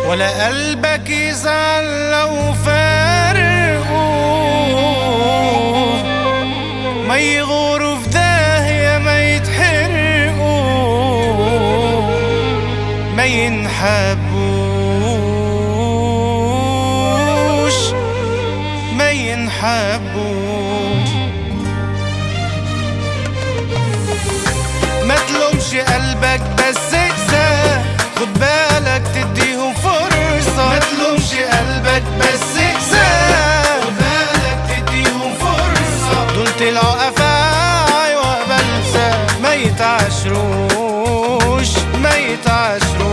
ولا قلبك يزعل لو فارقوا، ما يغوروا في داهية ما يتحرقوا، ما ينحبوش ما ينحبوش. ما تلومش قلبك بس اقسى، خد بالك تديهم فرصة. ما تلومش قلبك بس اقسى، خد بالك تديهم فرصة. دول طلعوا قفاي وبلسة، ما يتعشروش ما يتعشروش.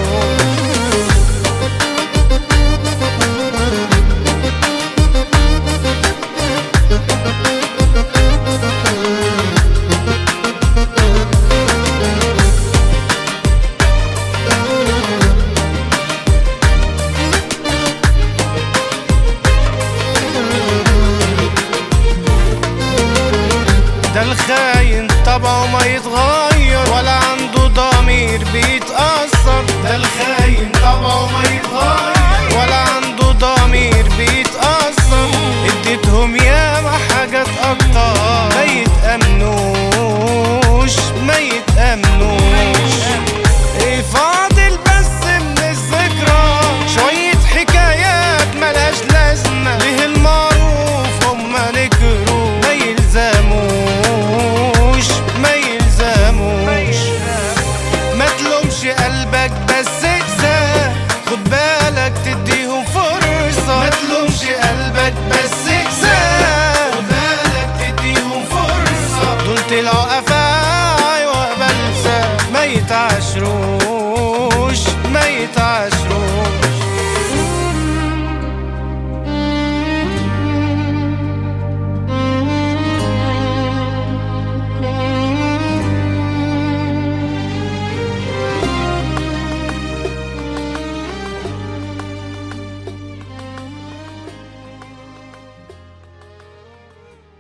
ده الخاين طبعه ما يتغير، ولا عنده ضمير بيتأثر. ده الخاين طبعه ما يتغير، ولا عنده ضمير بيتأثر. اديتهم ياما حاجات اكتر، ما يتأمنوش ما يتأمنوش. ايه فاضل بس من الذكرى؟ شوية حكايات ملهاش لازمة، ليه المعروف هما نكروا، ما يلزموش ما يلزموش. ما تلومش قلبك بس اقسى، خد بالك تديهم فرصة. ما تلومش قلبك بس اقسى، خد بالك تديهم فرصة. دول طلعوا قفاي وبلسة، ما يتعشروش ما يتعشروش.